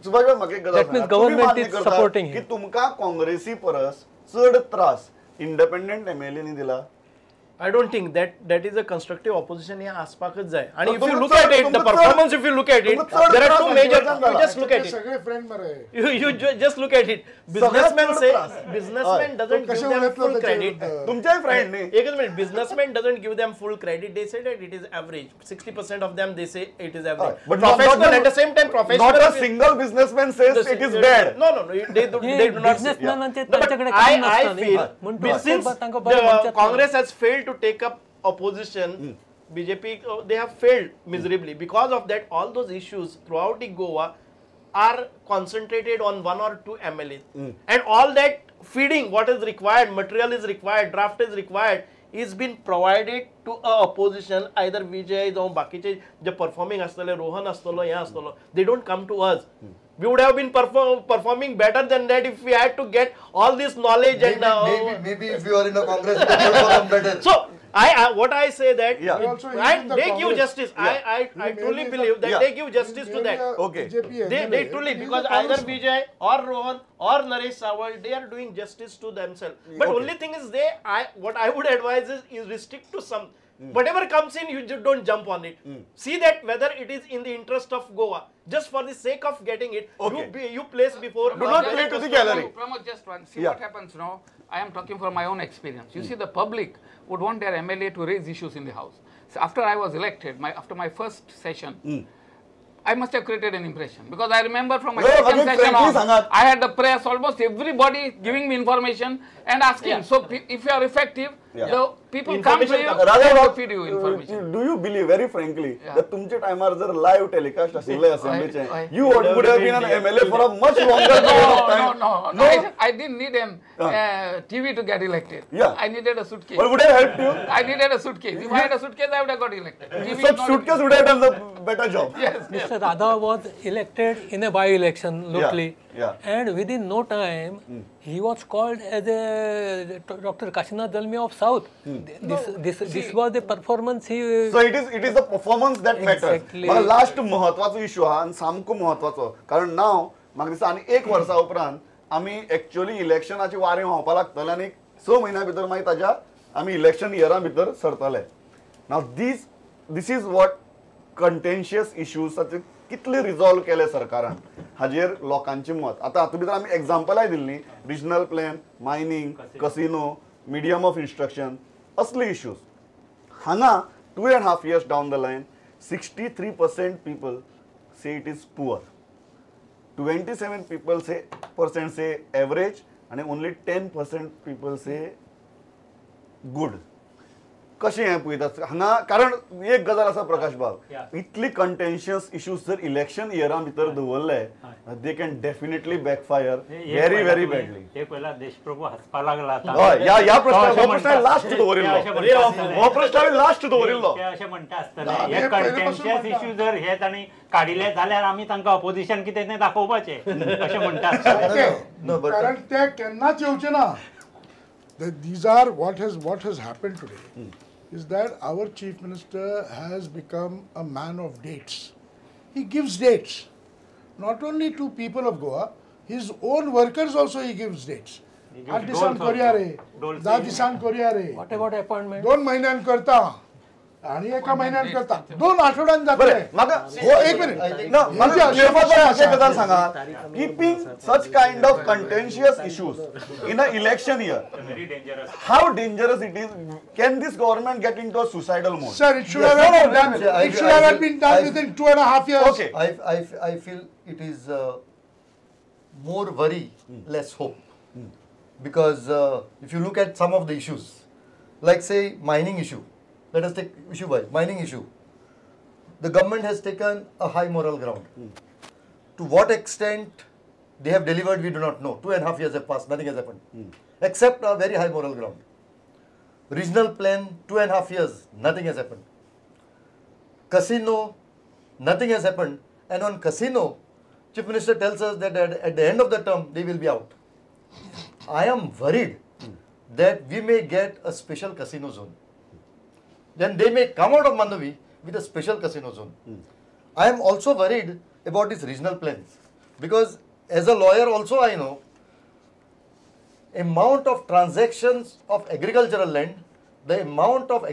सुभाष म्हाका एक गजाल, गव्हर्नमेंट is supporting की तुमकां काँग्रेसी परस चड त्रास इंडिपेंडंट एमएलए दिला. I don't think that is a constructive opposition हे आसपाकच जाय. आणि if you look at it, the performance, if you look at it, there are two major, you just look at it, सगळे friend मरे, you just look at it, businessman say, businessman doesn't give them full credit. तुमचे friend न्ही, एकच minute, businessman doesn't give them full credit, they say that it is average. 60% of them they say it is average. But professional at the same time, professional, not a single businessman says it is bad. No no no, they do not. बिझनेसमॅनांचे त्यांच्याकडे काम I नसतं feel म्हणून since तांकां बरें म्हणचें. Congress has failed to take up opposition, BJP, they have failed miserably. Because of that, all those issues throughout the Goa are concentrated on one or two MLAs. And all that feeding, what is required, material is required, draft is required, is been provided to a opposition, either Vijay जावं बाकीचे जे performing आसतले, रोहन आसतलो, हे आसतलो, they don't come to us. We would have been performing better than that if we had to get all this knowledge. Maybe, and maybe if you are in a Congress, you can perform better. So I what I say that, yeah. And they give justice. Yeah. I truly believe that, yeah, they give justice to that. Okay. They truly, because either Vijay or Rohan or Naresh Sawant, they are doing justice to themselves. But only thing is, what I would advise is restrict to some. Whatever comes in, you just don't jump on it. See that whether it is in the interest of Goa. Just for the sake of getting it, okay, you place before. Do not play to the gallery. Pramod, just one. See what happens now. I am talking from my own experience. You see, the public would want their MLA to raise issues in the house. So after I was elected, after my first session, I must have created an impression, because I remember from my second session on, I had the press, almost everybody giving me information and asking. Yeah. So if you are effective, the people come to you and feed you information. Do you believe, very frankly, that तुमचे timer जर live telecast आशिल्ले असेंब्लीचे, you would have been an MLA for a much longer period of time? No, no, no. I didn't need an TV to get elected. Yeah. I needed a suitcase. But would have helped you? I needed a suitcase. If I had a suitcase, I would have got elected. So suitcase would have done the better job. Yes. Mr. Radha was elected in a by-election locally. Yeah. And within no time, he was called as a Dr. Kashinath Jalmi of South. This was the performance he. So it is the performance that matters. But last महत्वाचो issue हा आनी सामको महत्वाचो, कारण नाव म्हाका दिसता आनी एक वर्सा उपरांत आमी एक्चुअली इलेक्शनाची वारें व्हांवपाक लागतलें आनी 6 म्हयन्या भितर मागीर ताज्या आमी इलेक्शन इयरा भितर सरतले. Now this is what contentious issues कितले रिजॉल्व केले सरकारान हाजेर लोकांचें मत. आतां हातूंत भितर आमी एग्जाम्पलाय दिल्ली, regional plan, mining, casino, medium of instruction, असले इश्यूज. हांगा 2.5 years down the line, 63% people say it is poor, 27 people say percent say average, आनी only 10% people say good. कशें हें पळयता हांगा? कारण एक गजाल आसा प्रकाश बाब, इतली कंटेन्शियस इश्यूज जर इलेक्शन इयरा भितर दवरले, they can definitely backfire very very badly. ते पयला देशप्रभू हासपा लागला. हय, ह्या प्रश्न, हो प्रश्न लास्ट दवरिल्लो, हो प्रश्न हांवें लास्ट दवरिल्लो. ते अशें म्हणटा आसतले, हे कंटेन्शियस इश्यू जर हे तांणी काडिल्ले जाल्यार आमी तांकां ऑपोजिशन कितें तें दाखोवपाचें अशें म्हणटा आसतले. कारण ते केन्नाच येवचे ना. These are what has happened today. Is that our Chief Minister has become a man of dates. He gives dates, not only to people of Goa, his own workers also he gives dates. 8 दिसान करूया रे, 10 दिसान करूया रे. What about appointment? 2 म्हयन्यान करता आनी 1 म्हयन्यान करता, 2 आठवड्यान जातले. हो, एक मिनिट. गजाल सांगा, keeping such kind of contentious issues in a election year, how dangerous it is? Can this government get into a suicidal mode? Sir, it should have been done. It should have been done within 2.5 years. Okay. I feel it is more worry, less hope. Because if you look at some of the issues, like say mining issue, let us take issue by mining issue. The government has taken a high moral ground. To what extent they have delivered, we do not know. 2.5 years have passed, nothing has happened, except a very high moral ground. Regional plan, 2.5 years, nothing has happened. Casino, nothing has happened. And on casino, Chief Minister tells us that at the end of the term, they will be out. I am worried that we may get a special casino zone. Then they may come out of Mandovi with a special casino zone. I am also worried about these regional plans. Because as a lawyer also I know, amount of transactions of agricultural land, the amount of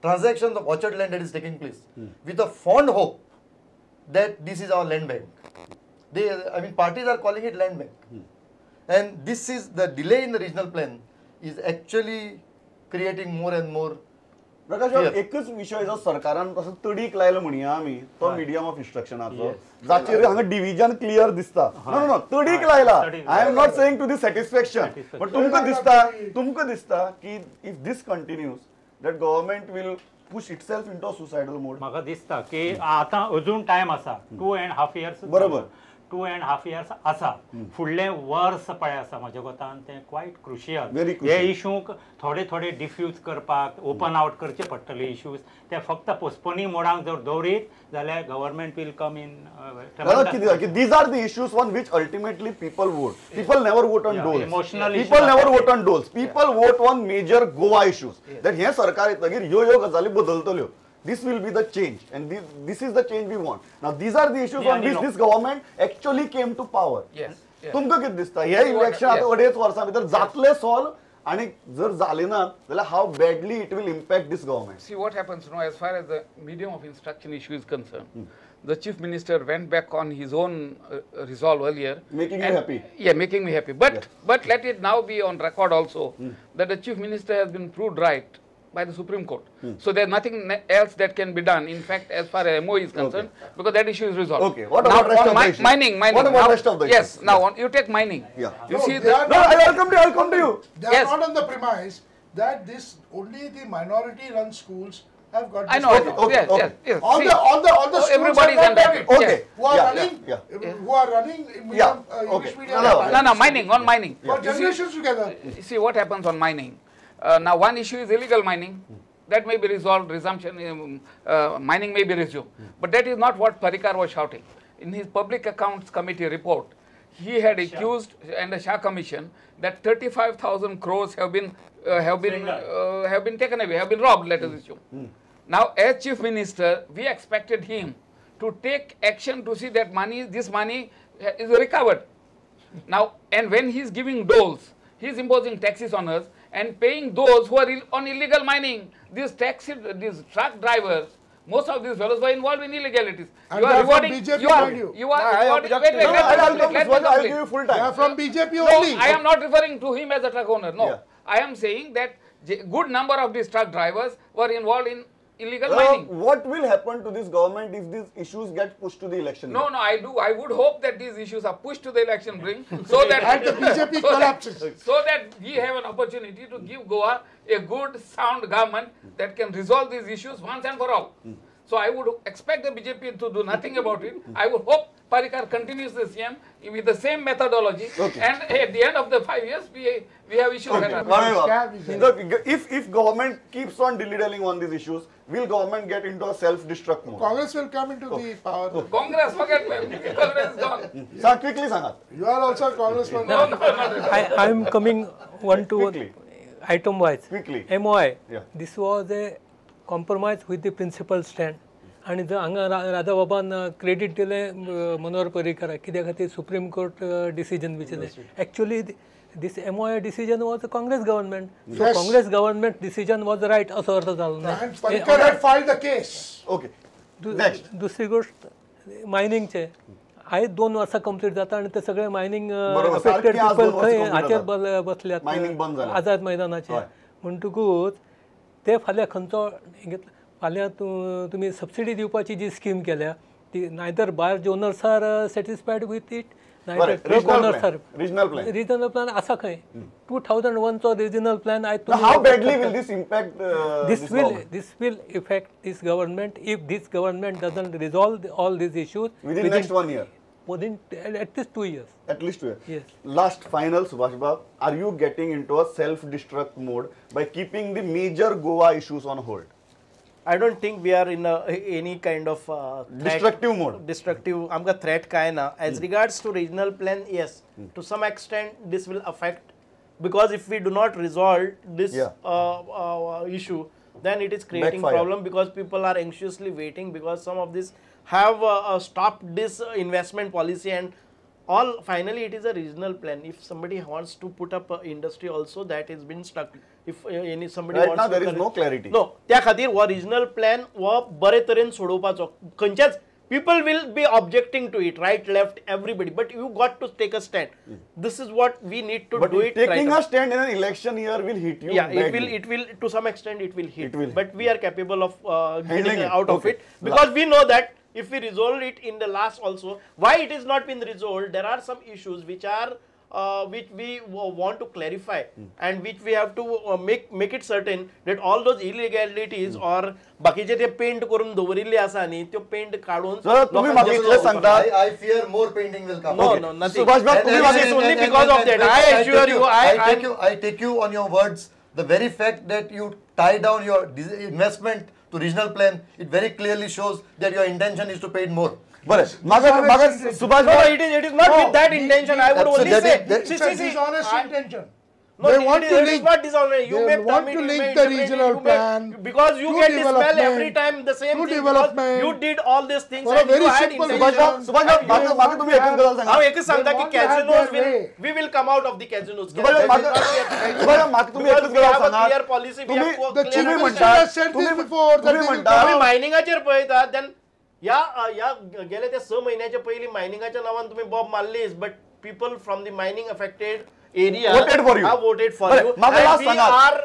transactions of orchard land that is taking place, with a fond hope that this is our land bank. They, I mean, parties are calling it land bank. And this is the delay in the regional plan is actually creating more and more. Prakash, एकच विशय जो सरकारान असो तडीक लायलो म्हणया आमी तो मिडियम ऑफ इन्स्ट्रक्शनाचो, जाचेर हांगा डिविजन क्लियर दिसता. नो नो तडीक लायला. I am not saying to the satisfaction, but तुमकां दिसता की if this continues that government will push itself into a suicidal mode. म्हाका दिसता की आतां अजून टायम आसा, 2.5 इयर्स. बरोबर, 2.5 इयर्स आसा. फुडलें वर्स पळय आसा म्हज्या कोतान तें क्वायट क्रुशियल. हे इशूंक थोडे थोडे डिफ्यूज करपाक, ओपन आवट करचे पडटले इशूज. ते फक्त पोस्टपोनिंग मोडांक जर दवरीत जाल्यार government will come in. These are the issues on which ultimately people vote. People never vote on doles. People never vote on doles. People vote on major Goa issues. That हें सरकार येतकीर ह्यो ह्यो गजाली बदलतल्यो. This will be the change, and this is the change we want. Now, these are the issues on which this government actually came to power. Yes. तुमकां कितें दिसता हे इलेक्शन आतां 2.5 वर्सां भितर जातले सॉल्व, आनी जर जाले ना जाल्यार how badly it will impact this government? See what happens now as far as the medium of instruction issue is concerned. The chief minister went back on his own resolve earlier. Making you happy. Yeah, making me happy. But, but let it now be on record also that the chief minister has been proved right by the Supreme Court. So there's nothing else that can be done, in fact, as far as MO is concerned, because that issue is resolved. Okay, what about rest of the issue? Mining. What about rest of the yes, issues? Now on, you take mining. Yeah. You see, no, I'll come to you. They are not on the premise that this only the minority-run schools have got. I know. Okay, yes, yes. All the schools everybody are not is okay. Who are running? Who are running English medium? No, mining, on mining. For generations together. See what happens on mining. Now, one issue is illegal mining. That may be resolved, resumption, mining may be resumed. But that is not what Parrikar was shouting. In his Public Accounts Committee report, he had accused, and the Shah Commission, that 35,000 crores have been taken away, have been robbed, let us assume. Now, as Chief Minister, we expected him to take action to see that money, this money is recovered. Now, and when he is giving doles, he is imposing taxes on us and paying those who are on illegal mining. These these truck drivers, most of these fellows were involved in illegalities. And you are rewarding. BJP, you are rewarding. Wait, I'll give you full time. They are from BJP only. No, I am not referring to him as a truck owner. No, yeah. I am saying that good number of these truck drivers were involved in illegal mining. What will happen to this government if these issues get pushed to the election? No, no, I do. I would hope that these issues are pushed to the election brink so that and the BJP collapses. So that we have an opportunity to give Goa a good, sound government that can resolve these issues once and for all. So I would expect the BJP to do nothing about it. I would hope Parrikar continues the CM with the same methodology. Okay. And at the end of the 5 years, we have issues. Okay. If government keeps on dilly-dallying on these issues, will government get into a self-destruct mode? Congress will come into the power. Okay. Congress, forget me. Congress is gone. Sir, quickly, Sangat. You are also a congressman. No, no, no. I am coming one to one, item wise. Quickly. MOI. Yeah. This was a compromise with the principal stand. आनी जर हांगा राधा बाबान credit दिलें मनोहर पर्रीकराक कित्या खातीर supreme court decision विचारलें. Actually this MOI decision was Congress government. So Congress government decision was right असो अर्थ जालो ना. Parrikar had filed the case. Okay. Next. दुसरी गोष्ट मायनिंगचे आयज 2 वर्सां कंप्लीट जाता आनी ते सगळे मायनिंग अफेक्टेड पिपल थंय हाचेर बसल्यात आझाद मैदानाचेर. म्हणटकूच ते फाल्यां खंयचो घेतला फाल्यां तुमी सबसिडी दिवपाची जी स्कीम केल्या ती neither barge owners are satisfied with it, neither truck owners are. Regional plan आसा खंय 2001 चो रिजनल प्लॅन आयज. How badly will this impact this will affect this government if this government doesn't resolve all these issues within next 1 year. Within at least 2 years. At least 2 years. Yes. Last final, Subhash Bab, are you getting into a self-destruct mode by keeping the major Goa issues on hold? I don't think we are in any kind of threat, destructive mode. Destructive, amka threat काय ना. As regards to regional plan, yes, to some extent this will affect, because if we do not resolve this issue, then it is creating problem, because people are anxiously waiting, because some of these have stopped this investment policy and all. Finally it is a regional plan. If somebody wants to put up industry also, that has been stuck. If any somebody right wants now there is no clarity. No, त्या खातीर हो regional plan हो बरे तरेन सोडोवपाचो. खंयच्याच people will be objecting to it, right, left, everybody, but you got to take a stand. This is what we need to but do it. Taking right a stand in an election year will hit you. Yeah, badly. It will to some extent it will hit. It will. But we are capable of getting it out of it, because we know that if we resolve it in the last also, why it is not been resolved? There are some issues which are which we want to clarify and which we have to make it certain that all those illegalities or बाकीचे ते paint करून दवरिल्ले आसा न्ही, त्यो paint काडून. तुम्ही म्हाका इतलें सांगता, I fear more painting will come. No, no, nothing. Subhash बाब, तुम्ही This is only because of that. I assure you, I take you on your words. The very fact that you tie down your investment to regional plan, it very clearly shows that your intention is to paint more. बरं, म्हाका Subhash No, it is not with that intention. I would only say, see, dishonest intention. No, they want to link, it is not dishonest. You they may want to link the regional plan because you get smell every time the same thing. You did all these things for a very simple reason. Subhash बाब, म्हाका तुम्ही एकच गजाल सांगा. हांव एकच सांगता की casinos will, we will come out of the casinos. Subhash बाब, म्हाका तुम्ही एकच गजाल सांगा. Clear policy, we have तुम्ही म्हणता आमी मायनिंगाचेर पळयता, then ह्या ह्या गेले ते 6 महिन्याच्या पयलीं मायनिंगाच्या नांवान तुम्ही bomb मारलीच, but people from the mining affected area voted for you. Have voted for you. म्हाका And last we सांगात. are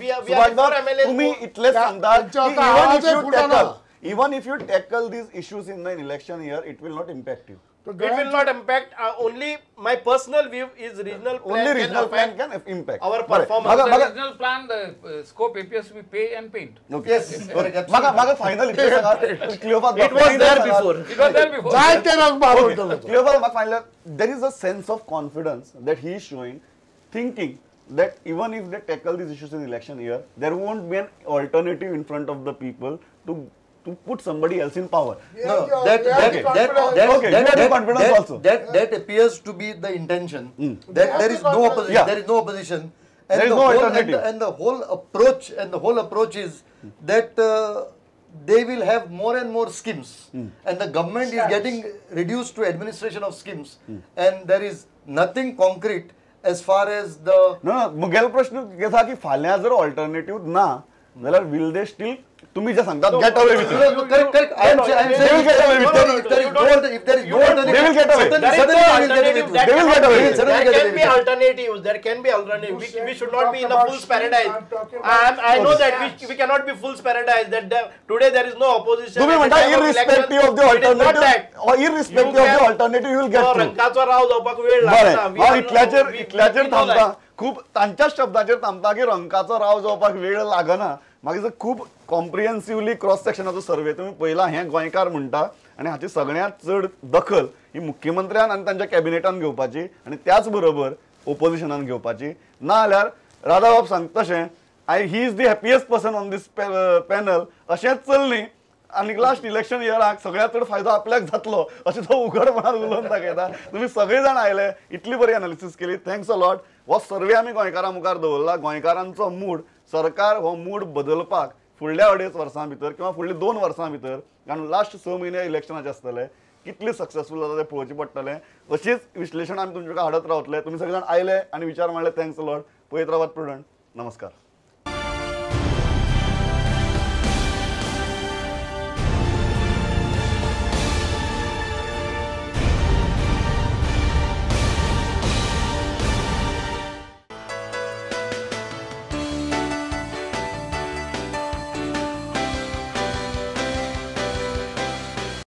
we are Subhash four बाब, MLAs. तुम्ही इतलेच सांगतात की even if you tackle these issues in an election year, it will not impact you. It will not impact. Only my personal view is regional plan. Only regional plan can impact our performance. The regional plan, the scope appears to be pay and paint. Okay. Yes. Maka maka final Cleophas. It was there before. It was there before. Cleophas, maka final. There is a sense of confidence that he is showing, thinking that even if they tackle these issues in election year, there won't be an alternative in front of the people to put somebody else in power. No, that appears to be the intention. That there is no opposition. Yeah. There is no opposition. And there is the no whole, alternative. And the whole approach is that they will have more and more schemes, and the government is getting reduced to administration of schemes, and there is nothing concrete as far as the. No, मुगेल प्रश्न घेता की फाल्यां जर alternative ना, जाल्यार will they still? तुम्ही जे सांगतात get away with it. Correct, correct. I am saying they will get away with it. If there is no alternative, they will get away. They will get away. There can be alternatives. There can be alternatives. We should not be in a fool's paradise. I know that we cannot be fool's paradise. That today there is no opposition. तुम्ही म्हणता irrespective of the alternative, or irrespective of the alternative, you will get through. रंगाचो राव जावपाक वेळ लागता. बरें, इतल्याचेर इतल्याचेर थांबता. खूब तांच्याच शब्दाचेर थांबता की रंकाचो राव जावपाक वेळ लागना. मागीर खूब कॉम्प्रिहेन्सिवली क्रॉस सेक्शनाचो सर्वे तुमी पळयला, हें गोंयकार म्हणटा आनी हाची सगळ्यांत चड दखल ही मुख्यमंत्र्यान आनी तांच्या कॅबिनेटान घेवपाची आनी त्याच बरोबर ओपोजिशनान घेवपाची. ना जाल्यार राधाबाब सांगता तशें I he is the happiest person on this panel अशेंच चल्ली आनी लास्ट इलेक्शन इयराक सगळ्यांत चड फायदो आपल्याक जातलो अशें तो उघडपणान उलोवन दाखयता. तुमी सगळे जाण आयले, इतली बरी एनालिसीस केली, thanks a lot. हो सर्वे आमी गोंयकारां मुखार दवरला. गोंयकारांचो मूड, सरकार हो मूड बदलपाक फुडल्या 2.5 वर्सां भितर किंवा फुडल्या 2 वर्सां भितर, कारण लास्ट 6 म्हयने इलेक्शनाचे आसतले, कितले सक्सेसफूल जाता तें पळोवचें पडटलें. अशीच विश्लेशण आमी तुमचे कडेन हाडत रावतले. तुमी सगळे जाण आयले आनी विचार मांडले, thanks a lot. पळयत रावात प्रुडंट. नमस्कार.